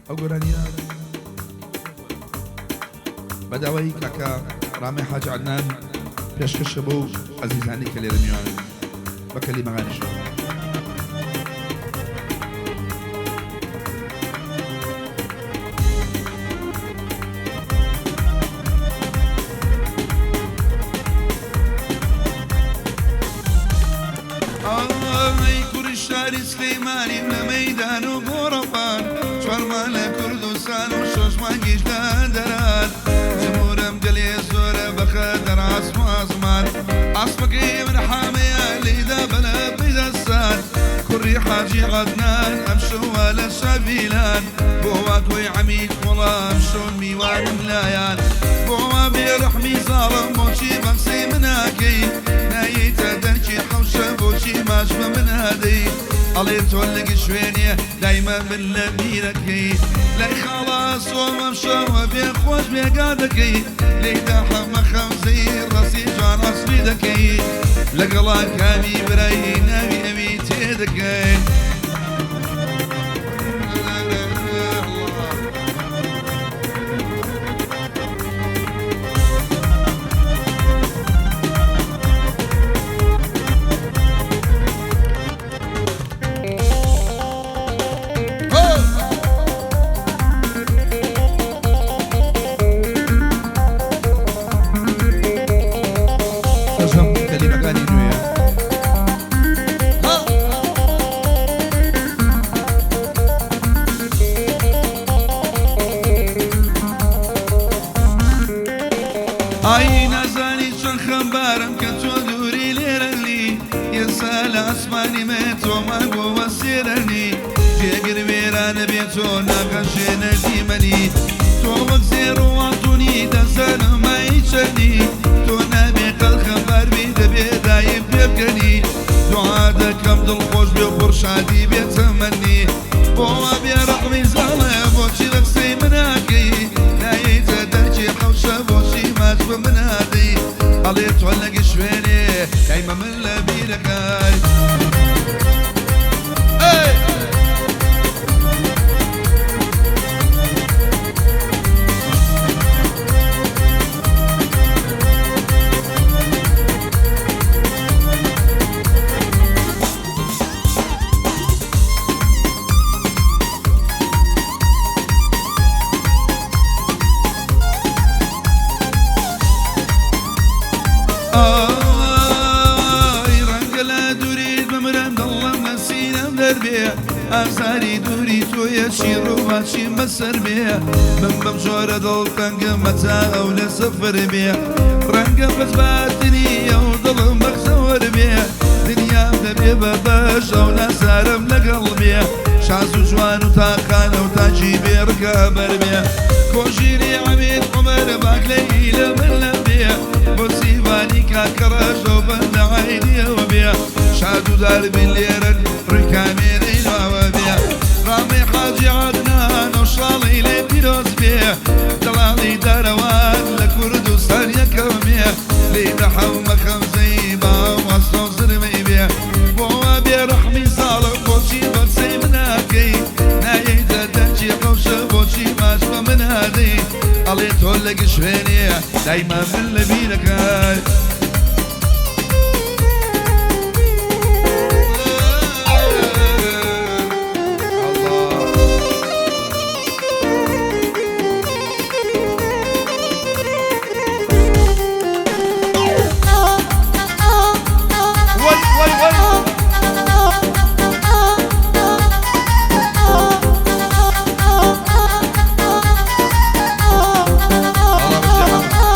ئەو گۆرانیە بە داوای کاکە ڕامێ حاج عەدنان پێشکەشە بۆ ئەزیزانی کە لێرە میوانن بە کەلیمەکانیشەوە. ئەی کوڕی شاری سلێمانیم لە مەیدان و گۆڕەپان، چوار مانگ لە کوردستان و شەش مانگیش لە هەندەران. جمورم گەلێ زۆرە بەقەدەر عەسم و ئاسمان، عەسمەکەی من حامەیە لێیدا بە لەپەی دەستان. کوڕی حاجی عەدنان ئەمشەوە لە شاڤیلان، بۆ وا کۆی عەمید قوڵە ئەمشەو میوانم لایان. بۆ وا بێ ڕەحمی زاڵم بۆچی بە قسەی من ئەکەی، نایەیتە دەرکی حەوشە بۆچی ماچ بە من ئەدەی. ئەڵێ تۆ لەک شوێنێ دایمە من لە بیرەکەی، لای خاڵە ئاسۆم ئەمشەوە بێ خۆش بێگا دەکەی. لێیدا حەمە خەمزەی ڕەسی جوان عەسری دەکەی، لەگەڵا کامی برای ناوی ئەوی تێدەکەی. سەرجەم کەلیمەکانی نوێیە. ئای نازانی چەند خەمبارم کە تۆ دووری لێرەنی، ئێستا لە ئاسمانی من تۆ مانگ و ئەستێرەنی. جێگر وێرانە بێ تۆ ناخەشێنە دیمەنی، تۆ وەک زێڕ و ئاڵتونی دەزانم مای چەنی. تۆ نابێ قەت خەمبار بی دەبێ دایم پێبکەنی، دوعا دەکەم دڵ خۆش بێ و پڕ شادی بێ تەمەنی. بۆ وا بێ ڕەحمی زاڵە بۆچی بە قسەی من ئەکەی، نایەیتە دەرکی حەوشە بۆچی ماچ بە من ئەدەی. ئەڵێ تۆ لەک شوێنێ دایمە من لە بیرەکەی. ئەی! ئای ڕەنگە لە دووریت بمرم دڵم لە سینەم دەربێ، ئازاری دووری تۆیە چی ڕووبا چیم بەسەر بێ. من بەم جۆرە دڵتەنگم هەتا ئەو لە سەفەر بێ، ڕەنگە بەس باتنی ئەو دڵم بەختەوەر بێ. دنیام دەبێ بە بەش ئەو نازارم لەگەڵ بێ، شاز و جوان و تاقانە و تاجی بێ ڕکابەر بێ. کۆژینی عەمید عومەر باکلەی لە من لەم بێ، بۆ سیڤانی کاکە ڕەش ئەو بەندە عەینیەوە بێ. شاد و دار بین لێرەن ڕووی کامێرەی لاوە بێ، ڕامەی حاجی عەدنان ئەو شاڵەی لێ پیرۆز بێ. دەڵاڵی دارەوان لە کوردستان یەکەم بێ، لێی دەحەومە خەمزەی باو ئەسڵە و زرمەی بێ. بۆ وا بێ ڕەحمی زاڵم بۆچی بە قسەی من ئەکەی، نایەیتە دەرکی حەوشە بۆچی ماچ بە من ئەدەی. ئەڵێ تۆ لەک شوێنێ دایمە من لە بیرەکەی. وەی وەی وەی. ئەڵا بژی حەمە.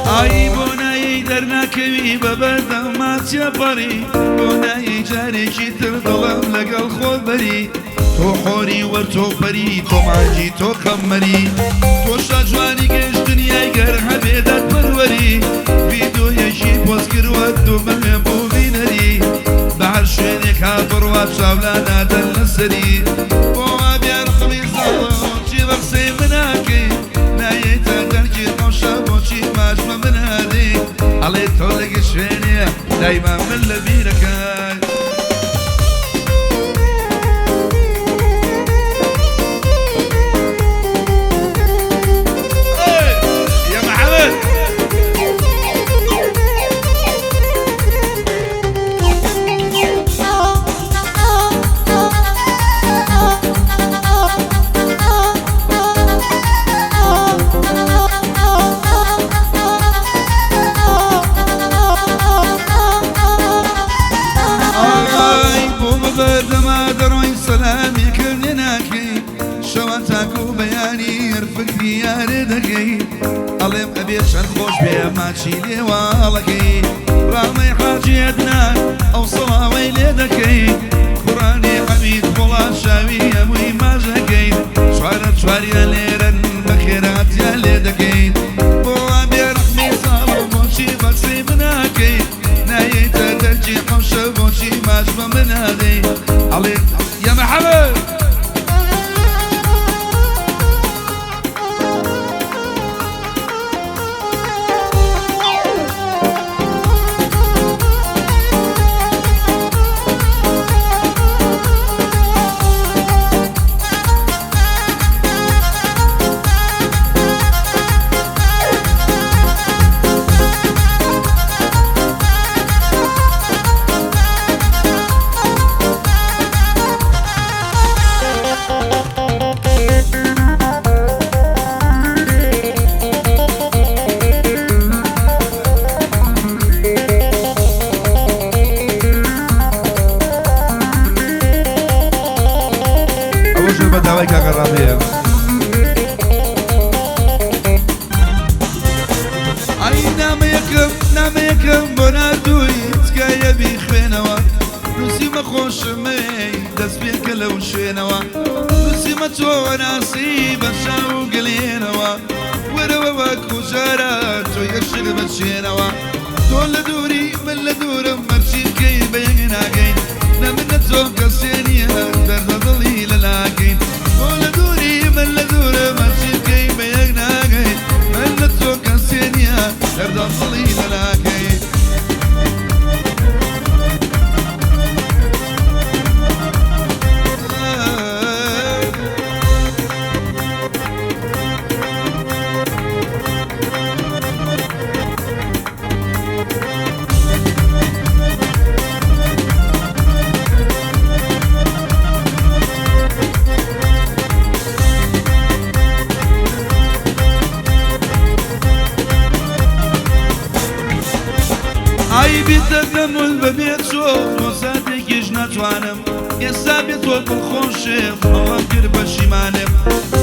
ئای بۆ نایەی دەرناکەوی بە بەردەمما تێپەڕی، بۆ نایەی جارێکی تر دڵم لەگەڵ خۆت بەری. تۆ حۆری وەر تۆ پەری تۆ مانگی تۆ قەمەری، تۆ شاجوانی گشت دنیای گەر هەبێ دادپەروەری. ڤیدیۆیەکی پۆست کردوە دوو ملیۆن بوو بینەری، بە هەر شوێنێکا بڕوا چاو لا نادەن لەسەری. بۆ وا بێ ڕەحمی زاڵم چی بە قسەی من ئەکەی، دایما من لە بیرەکەی. يا محمد ئای بۆ بەبەردەما دەڕۆی سەلامێکم لێ ناکەی، شەوان تاکو بەیانی هەر فکری یارێ دەکەی، ئەڵێم ئەبێ چەند خۆش بێ ماچی لێواڵەکەی، ڕامەی حاجی عەدنان ئەو سەڵاوەی لێ دەکەی، کوڕانی حەمید وڵا شاوی هەمووی ماچ دەکەی، چوارە چواریان لێرەن بەخێراتیان لێ دەکەی، بۆ وا بێڕەحمی ساڵە بۆچی بەقسەی مناکەی، نایەیتە دەرکی حەوشە بۆچی ماچ بە منادەی، ئەڵێ يا محمد. ئەوە ژوور بە داوای کاکە ڕامەیە. ئای نامەیەکم نامەیەکم بۆ ناردووی تکایە بیخوێنەوە، نووسیمە خۆشمەی دەست پێکە لەو شوێنەوە، نووسیمە تۆ ناسی بە چاو و گلێنەوە، وەرەوە وەکو جارە تۆ یەشک بچێنەوە، تۆ لە دووری من لە دوورم مەرچی بکەی بە یەک ناگەین، نە من نە تۆ کەسێ نییە دەردە دڵی لە لاکەین، تۆ لە دووری من لە دوورم مەرچی بکەی بە یەک ناگەین، من لە تۆ کەسێ نییە دەردە دڵی لە لاکەین. ئای بیتەکەم ول بەبێ چۆ بۆ ساتێکیش ناتوانم، ئێستا بێ تۆ دڵخۆشێ هەڵم کرد پەشیمانم،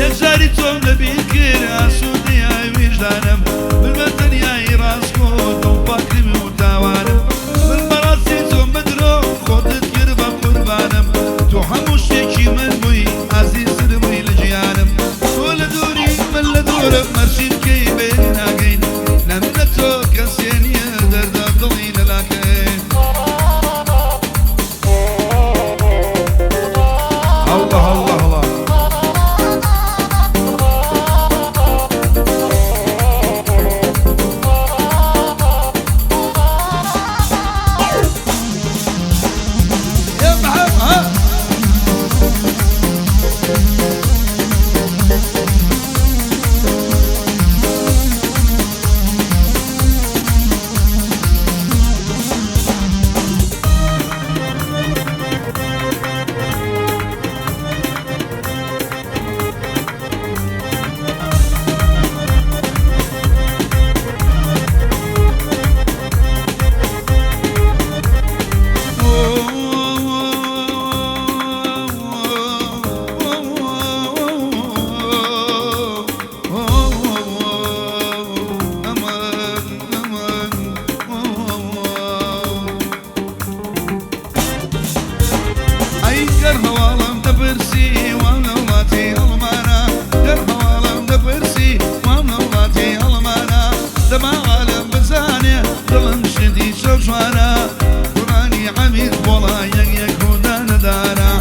یەکجاری تۆم لەبیر کرد ئاسوودەی ویژدانم، من بە تەنیایی ڕاستگۆ دڵپاکرم و تاوانم، من بەڕاستی تۆم بەدرۆ خۆتت کرد بە قوربانم، تۆ هەموو شتێکی من بووی ئازیزتر بووی لە ژیانم، تۆ لە دووری من لە دوورم مەرچی بکەی بە یەک ناگەین، نە من نە تۆ کەسێ نییە دەردە دڵی لە لاکەی. الله الله الله. يا محمد ها. ئەی گەر هەواڵم دەپرسی وام لە وڵاتی ئەڵمانە، گەر هەواڵم دەپرسی وام لە وڵاتی ئەڵمانە، دەما عالەم بزانێ دڵم شتی شەو جوانە، کوڕانی حەمید بۆڵا یەک یەک و دانەدانە،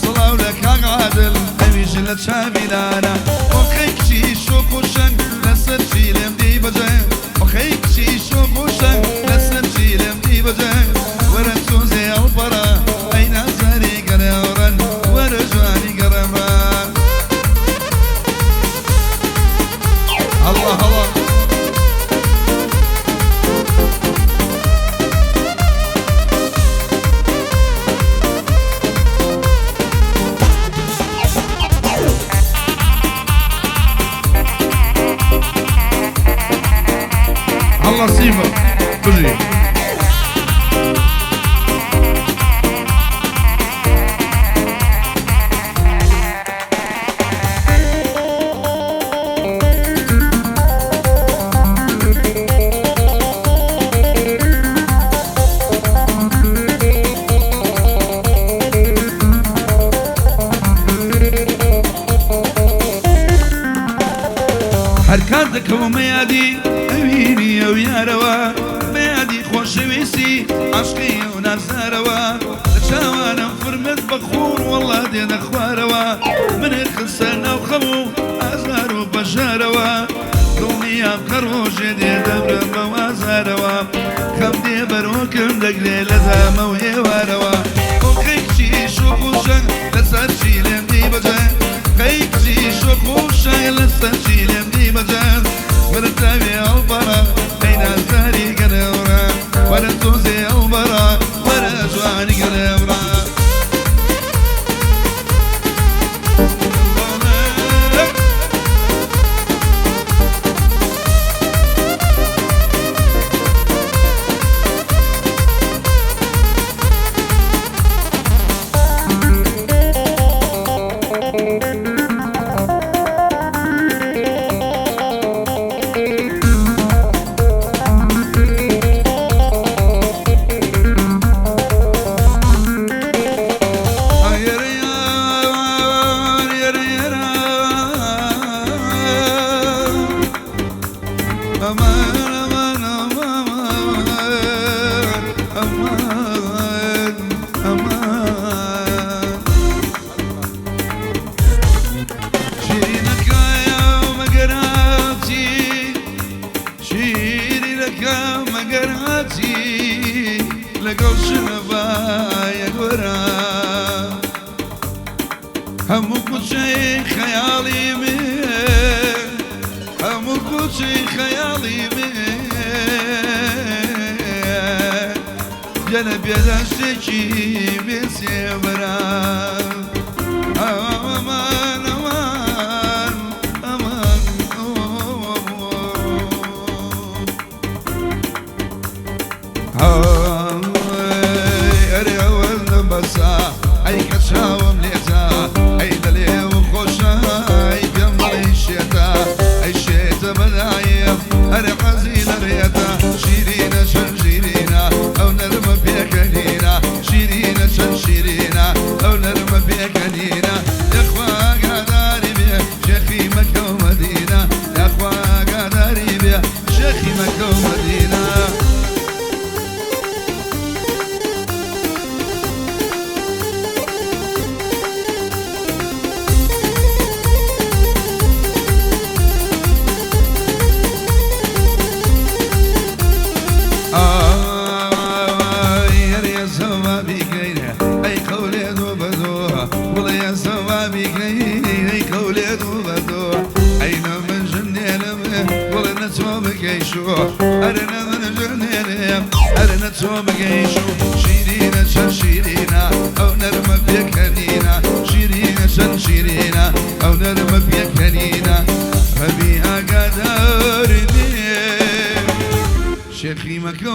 سڵاو لە کاک عادل ئەویش لە چاویلانە، ئۆخەی کچی شۆخ و شەنگ لەسەر چی لێم دی بەجێ، ئۆخەی کچی شۆخ و شەنگ لەسەر چی لێم دی بەجێ. هەر کات دەکەومە یادی ئەوینی ئەو یارەوە، بە یادی خۆشەویستی عەشقی ئەو نازدارەوە، لە چاوانم فرمێت بە خوڕ وەڵا دێنە خوارەوە، منت خستە ناو خەم و ئازار و پەژارەوە، دڵنیام کە ڕۆژێ دێ دەمرم بەو ئازارەوە، خەم دێ بەرۆکم دەگرێ لە زامە و ئێوارەوە. ئۆخەی کچی شۆخ و شەنگ لەسەر چی لێم دی بەجەنگ، خەی کچی شۆخ و شەنگ لەسەر چی لێم دی بەجەنگ، وەرە تاوێ هەڵبەڕە ئەی نازداری گەلەوڕە، وەرە تۆزێ هەڵبەڕە وەرە جوانی گەلەوڕە. لەگەڵ شنەبایە گۆرا هەموو کوچەی خەیاڵی من، هەموو کوچەی خەیاڵی من گەلە بێداشتێکی بێسێبەرە. ئەمان ئەمان ئەمان ئەرێ ئەوەندەم بەسە، ئەی کە چاوم لێتە، ئەی دەلێ و خۆشە، ئەی پێم دەڵێی شێتە، ئەی شێتە بەدایم، ئەرێ حەزی لە ڕێتە. شیرینە چەند شیرینە ئەو نەرمە پێکەنینە، شیرینە چەند شیرینە ئەو نەرمە پێکەنینە، یاخوا ئاگاداری بێ شێخی مەکە و مەدینە، یاخوا ئاگاداری بێ شێخی مەکە و مەدینە. ئەی قەولێ دۆ بەدۆ بڵێ سەوا بیکەی، ئەی قەولێ دۆ بەدۆ، ئەی نە من ژنێنم بڵێ نەچۆ بگەیشۆ، ئەرێ نە من ژنێنم ئەرێ نەچۆ بگەیشۆ. شیرینە چەند شیرینە ئەو نەرمە پێکەنینە، شیرینە چەند شیرینە ئەو نەرمە پێکەنینە، ڕەبی ئاگادار بێ شێخی مەکە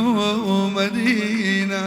و مەدینە.